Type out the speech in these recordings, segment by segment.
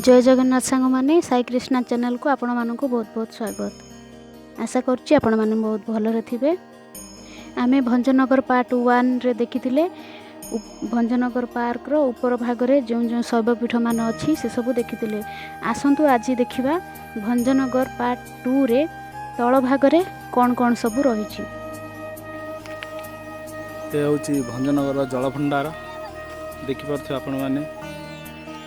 ଜୟ ଜଗନ୍ନାଥ ସାଙ୍ଗମାନେ, ସାଇ କୃଷ୍ଣା ଚ୍ୟାନେଲକୁ ଆପଣମାନଙ୍କୁ ବହୁତ ବହୁତ ସ୍ୱାଗତ। ଆଶା କରୁଛି ଆପଣମାନେ ବହୁତ ଭଲରେ ଥିବେ। ଆମେ ଭଞ୍ଜନଗର ପାର୍ଟ 1ରେ ଦେଖିଥିଲେ, ଭଞ୍ଜନଗର ପାର୍କର ଉପର ଭାଗରେ ଯେଉଁ ଯେଉଁ ଶୈବପୀଠମାନ ଅଛି ସେସବୁ ଦେଖିଥିଲେ। ଆସନ୍ତୁ ଆଜି ଦେଖିବା ଭଞ୍ଜନଗର ପାର୍ଟ 2ରେ ତଳ ଭାଗରେ କ'ଣ କ'ଣ ସବୁ ରହିଛି। ଏ ହେଉଛି ଭଞ୍ଜନଗରର ଜଳଭଣ୍ଡାର। ଦେଖିପାରୁଥିବେ ଆପଣମାନେ,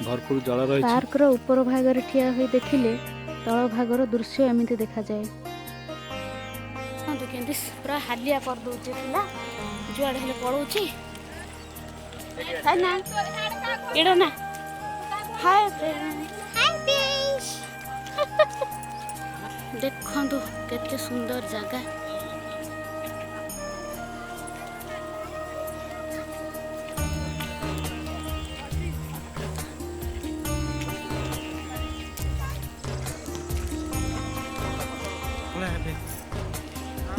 ଭରପୁର ଜଳ ରହିଛି। ପାର୍କର ଉପର ଭାଗରେ ଠିଆ ହୋଇ ଦେଖିଲେ ତଳ ଭାଗର ଦୃଶ୍ୟ ଏମିତି ଦେଖାଯାଏ। କେମିତି ପୁରା ହାଲିଆ କରିଦେଉଛି ପିଲା, ଯୁଆଡ଼େ ହେଲେ ପଳଉଛି। ନା ଏଇଟା ନା। ହାଏ, ଦେଖନ୍ତୁ କେତେ ସୁନ୍ଦର ଜାଗା।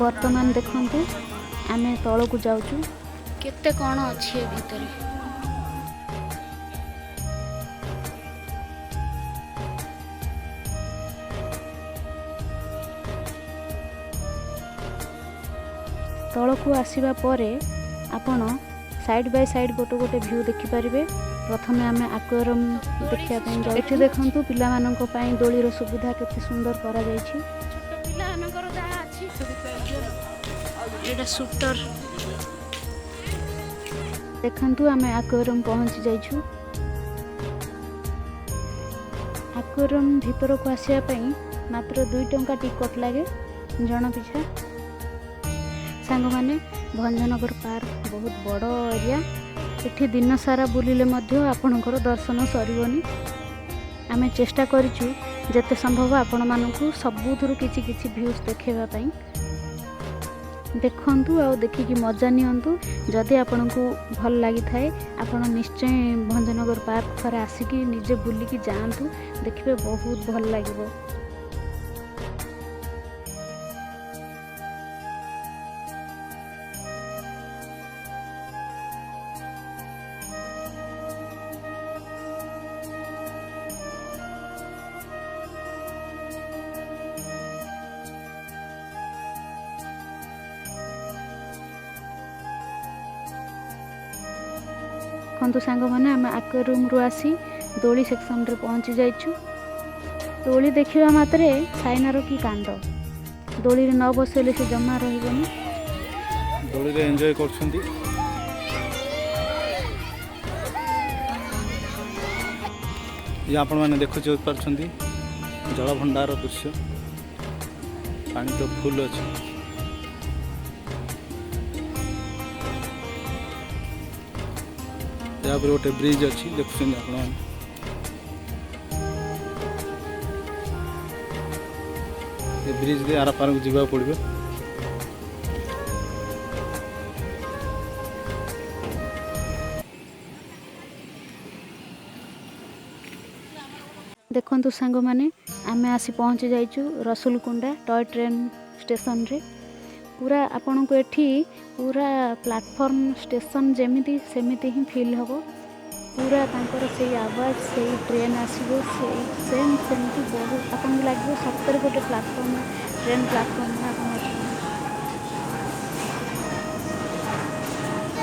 ବର୍ତ୍ତମାନ ଦେଖନ୍ତୁ ଆମେ ତଳକୁ ଯାଉଛୁ, କେତେ କ'ଣ ଅଛି ଏ ଭିତରେ। ତଳକୁ ଆସିବା ପରେ ଆପଣ ସାଇଡ଼୍ ବାଇ ସାଇଡ଼୍ ଗୋଟେ ଗୋଟେ ଭ୍ୟୁ ଦେଖିପାରିବେ। ପ୍ରଥମେ ଆମେ ଆକ୍ୱାରିୟମ୍ ଦେଖିବା ପାଇଁ ଯାଉ। ଏଠି ଦେଖନ୍ତୁ ପିଲାମାନଙ୍କ ପାଇଁ ଦୋଳିର ସୁବିଧା କେତେ ସୁନ୍ଦର କରାଯାଇଛି। ପିଲାମାନଙ୍କର ଯାହା ଅଛି, ଏଇଟା ସୁଟର। ଦେଖନ୍ତୁ ଆମେ ଆକ୍ୱାରିୟମ୍ ପହଞ୍ଚି ଯାଇଛୁ। ଆକ୍ୱାରିୟମ୍ ଭିତରକୁ ଆସିବା ପାଇଁ ମାତ୍ର 2 ଟଙ୍କା ଟିକଟ ଲାଗେ ଜଣ ପିଛା। ସାଙ୍ଗମାନେ, ଭଞ୍ଜନଗର ପାର୍କ ବହୁତ ବଡ଼ ଏରିଆ। ଏଠି ଦିନ ସାରା ବୁଲିଲେ ମଧ୍ୟ ଆପଣଙ୍କର ଦର୍ଶନ ସରିବନି। ଆମେ ଚେଷ୍ଟା କରିଛୁ ଯେତେ ସମ୍ଭବ ଆପଣମାନଙ୍କୁ ସବୁଥିରୁ କିଛି କିଛି ଭ୍ୟୁଜ୍ ଦେଖାଇବା ପାଇଁ। ଦେଖନ୍ତୁ ଆଉ ଦେଖିକି ମଜା ନିଅନ୍ତୁ। ଯଦି ଆପଣଙ୍କୁ ଭଲ ଲାଗିଥାଏ, ଆପଣ ନିଶ୍ଚୟ ଭଞ୍ଜନଗର ପାର୍କ ଥରେ ଆସିକି ନିଜେ ବୁଲିକି ଯାଆନ୍ତୁ, ଦେଖିବେ ବହୁତ ଭଲ ଲାଗିବ। ଦେଖନ୍ତୁ ସାଙ୍ଗମାନେ, ଆମେ ଆକ୍ୱାରିୟମରୁ ଆସି ଦୋଳି ସେକ୍ସନରେ ପହଞ୍ଚି ଯାଇଛୁ। ଦୋଳି ଦେଖିବା ମାତ୍ରେ ସାଇନାର କି କାନ୍ଦ, ଦୋଳିରେ ନ ବସେଇଲେ ସେ ଜମା ରହିବନି। ଦୋଳିରେ ଏନ୍ଜୟ କରୁଛନ୍ତି। ଇଏ ଆପଣମାନେ ଦେଖୁଛି ପାରୁଛନ୍ତି ଜଳଭଣ୍ଡାର ଦୃଶ୍ୟ। ପାଣି ତ ଫୁଲ ଅଛି। ଏହା ଉପରେ ଗୋଟେ ବ୍ରିଜ୍ ଅଛି, ଦେଖୁଛନ୍ତି ଆପଣମାନେ। ଏ ବ୍ରିଜ୍ ଦେଇ ଆର ପାରକୁ ଯିବାକୁ ପଡ଼ିବ। ଦେଖନ୍ତୁ ସାଙ୍ଗମାନେ, ଆମେ ଆସି ପହଞ୍ଚି ଯାଇଛୁ ରସୁଲକୁଣ୍ଡା ଟୟ ଟ୍ରେନ୍ ଷ୍ଟେସନରେ। ପୁରା ଆପଣଙ୍କୁ ଏଠି ପୁରା ପ୍ଲାଟଫର୍ମ ଷ୍ଟେସନ୍ ଯେମିତି ସେମିତି ହିଁ ଫିଲ୍ ହେବ। ପୁରା ତାଙ୍କର ସେଇ ଆୱାଜ, ସେଇ ଟ୍ରେନ୍ ଆସିବ, ସେଇ ସେମ୍ ସେମିତି ବହୁତ ଆପଣଙ୍କୁ ଲାଗିବ ସତରେ ଗୋଟେ ପ୍ଲାଟଫର୍ମ, ଟ୍ରେନ୍ ପ୍ଲାଟଫର୍ମରେ ଆପଣ ଅଛନ୍ତି।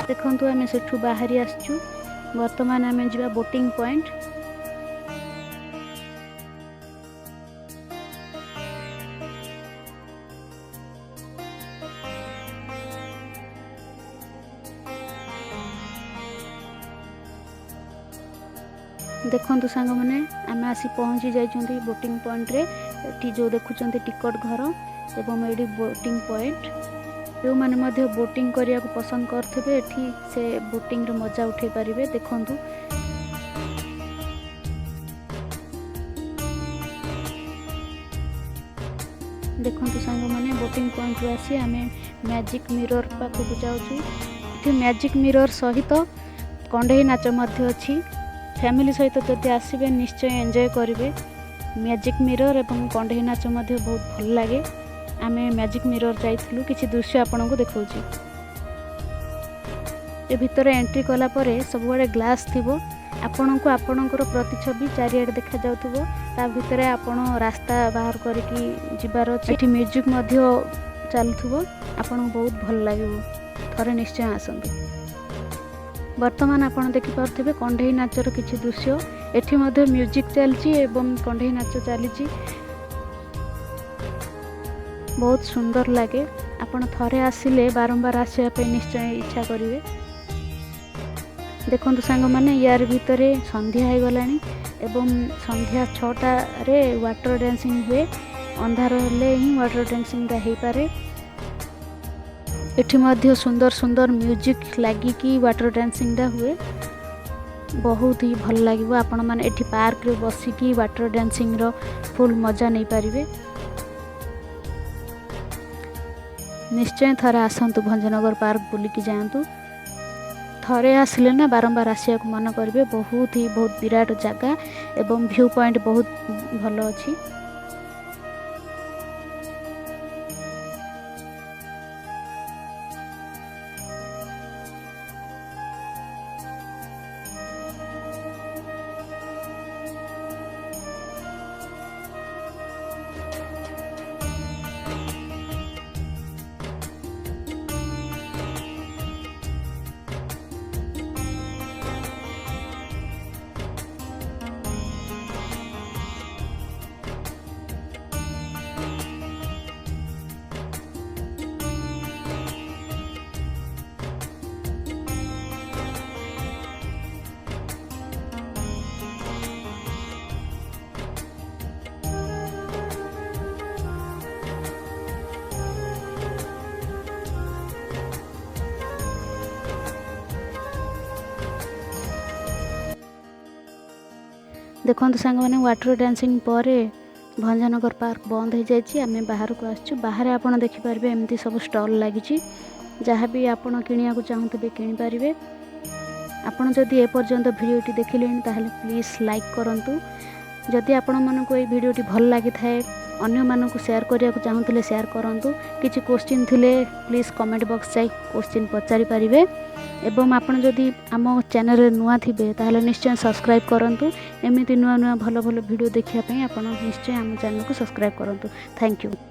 ଦେଖନ୍ତୁ ଆମେ ସେଠୁ ବାହାରି ଆସିଛୁ। ବର୍ତ୍ତମାନ ଆମେ ଯିବା ବୋଟିଂ ପଏଣ୍ଟ। ଦେଖନ୍ତୁ ସାଙ୍ଗମାନେ, ଆମେ ଆସି ପହଞ୍ଚି ଯାଇଛନ୍ତି ବୋଟିଂ ପଏଣ୍ଟରେ। ଏଠି ଯେଉଁ ଦେଖୁଛନ୍ତି ଟିକଟ ଘର ଏବଂ ଏଇଠି ବୋଟିଂ ପଏଣ୍ଟ। ଯେଉଁମାନେ ମଧ୍ୟ ବୋଟିଂ କରିବାକୁ ପସନ୍ଦ କରୁଥିବେ ଏଠି ସେ ବୋଟିଂର ମଜା ଉଠାଇ ପାରିବେ। ଦେଖନ୍ତୁ ଦେଖନ୍ତୁ ସାଙ୍ଗମାନେ, ବୋଟିଂ ପଏଣ୍ଟରୁ ଆସି ଆମେ ମ୍ୟାଜିକ୍ ମିରର ପାଖକୁ ଯାଉଛୁ। ଏଠି ମ୍ୟାଜିକ୍ ମିରର ସହିତ କଣ୍ଢେଇ ନାଚ ମଧ୍ୟ ଅଛି। ଫ୍ୟାମିଲି ସହିତ ଯଦି ଆସିବେ ନିଶ୍ଚୟ ଏନ୍ଜୟ କରିବେ। ମ୍ୟାଜିକ୍ ମିରର ଏବଂ କଣ୍ଢେଇ ନାଚ ମଧ୍ୟ ବହୁତ ଭଲ ଲାଗେ। ଆମେ ମ୍ୟାଜିକ୍ ମିରର ଯାଇଥିଲୁ, କିଛି ଦୃଶ୍ୟ ଆପଣଙ୍କୁ ଦେଖାଉଛି। ଏ ଭିତରେ ଏଣ୍ଟ୍ରି କଲା ପରେ ସବୁଆଡ଼େ ଗ୍ଲାସ୍ ଥିବ। ଆପଣଙ୍କୁ ଆପଣଙ୍କର ପ୍ରତିଛବି ଚାରିଆଡ଼େ ଦେଖାଯାଉଥିବ। ତା ଭିତରେ ଆପଣ ରାସ୍ତା ବାହାର କରିକି ଯିବାର ଅଛି। ଏଠି ମ୍ୟୁଜିକ୍ ମଧ୍ୟ ଚାଲୁଥିବ, ଆପଣଙ୍କୁ ବହୁତ ଭଲ ଲାଗିବ। ଥରେ ନିଶ୍ଚୟ ଆସନ୍ତୁ। ବର୍ତ୍ତମାନ ଆପଣ ଦେଖିପାରୁଥିବେ କଣ୍ଢେଇ ନାଚର କିଛି ଦୃଶ୍ୟ। ଏଠି ମଧ୍ୟ ମ୍ୟୁଜିକ୍ ଚାଲିଛି ଏବଂ କଣ୍ଢେଇ ନାଚ ଚାଲିଛି। ବହୁତ ସୁନ୍ଦର ଲାଗେ। ଆପଣ ଥରେ ଆସିଲେ ବାରମ୍ବାର ଆସିବା ପାଇଁ ନିଶ୍ଚୟ ଇଚ୍ଛା କରିବେ। ଦେଖନ୍ତୁ ସାଙ୍ଗମାନେ, ୟାର ଭିତରେ ସନ୍ଧ୍ୟା ହେଇଗଲାଣି ଏବଂ ସନ୍ଧ୍ୟା 6ଟାରେ ୱାଟର ଡ୍ୟାନ୍ସିଂ ହୁଏ। ଅନ୍ଧାର ହେଲେ ହିଁ ୱାଟର ଡ୍ୟାନ୍ସିଂଟା ହେଇପାରେ। ଏଠି ମଧ୍ୟ ସୁନ୍ଦର ସୁନ୍ଦର ମ୍ୟୁଜିକ୍ ଲାଗିକି ୱାଟର ଡ୍ୟାନ୍ସିଂଟା ହୁଏ। ବହୁତ ହି ଭଲ ଲାଗିବ। ଆପଣମାନେ ଏଠି ପାର୍କରେ ବସିକି ୱାଟର ଡ୍ୟାନ୍ସିଂର ଫୁଲ୍ ମଜା ନେଇପାରିବେ। ନିଶ୍ଚୟ ଥରେ ଆସନ୍ତୁ, ଭଞ୍ଜନଗର ପାର୍କ ବୁଲିକି ଯାଆନ୍ତୁ। ଥରେ ଆସିଲେ ନା ବାରମ୍ବାର ଆସିବାକୁ ମନ କରିବେ। ବହୁତ ହି ବହୁତ ବିରାଟ ଜାଗା ଏବଂ ଭ୍ୟୁ ପଏଣ୍ଟ ବହୁତ ଭଲ ଅଛି। ଦେଖନ୍ତୁ ସାଙ୍ଗମାନେ, ୱାଟର ଡ୍ୟାନ୍ସିଂ ପରେ ଭଞ୍ଜନଗର ପାର୍କ ବନ୍ଦ ହେଇଯାଇଛି। ଆମେ ବାହାରକୁ ଆସିଛୁ। ବାହାରେ ଆପଣ ଦେଖିପାରିବେ ଏମିତି ସବୁ ଷ୍ଟଲ୍ ଲାଗିଛି। ଯାହା ବି ଆପଣ କିଣିବାକୁ ଚାହୁଁଥିବେ କିଣିପାରିବେ। ଆପଣ ଯଦି ଏପର୍ଯ୍ୟନ୍ତ ଭିଡ଼ିଓଟି ଦେଖିଲେଣି, ତାହେଲେ ପ୍ଲିଜ୍ ଲାଇକ୍ କରନ୍ତୁ। ଯଦି ଆପଣମାନଙ୍କୁ ଏଇ ଭିଡ଼ିଓଟି ଭଲ ଲାଗିଥାଏ, ଅନ୍ୟମାନଙ୍କୁ ସେୟାର କରିବାକୁ ଚାହୁଁଥିଲେ ସେୟାର କରନ୍ତୁ। କିଛି କୋଶ୍ଚିନ୍ ଥିଲେ ପ୍ଲିଜ୍ କମେଣ୍ଟ ବକ୍ସ ଯାଇ କୋଶ୍ଚିନ୍ ପଚାରି ପାରିବେ। ଏବଂ ଆପଣ ଯଦି ଆମ ଚ୍ୟାନେଲରେ ନୂଆ ଥିବେ, ତାହେଲେ ନିଶ୍ଚୟ ସବସ୍କ୍ରାଇବ୍ କରନ୍ତୁ। ଏମିତି ନୂଆ ନୂଆ ଭଲ ଭଲ ଭିଡ଼ିଓ ଦେଖିବା ପାଇଁ ଆପଣ ନିଶ୍ଚୟ ଆମ ଚ୍ୟାନେଲକୁ ସବସ୍କ୍ରାଇବ୍ କରନ୍ତୁ। Thank you.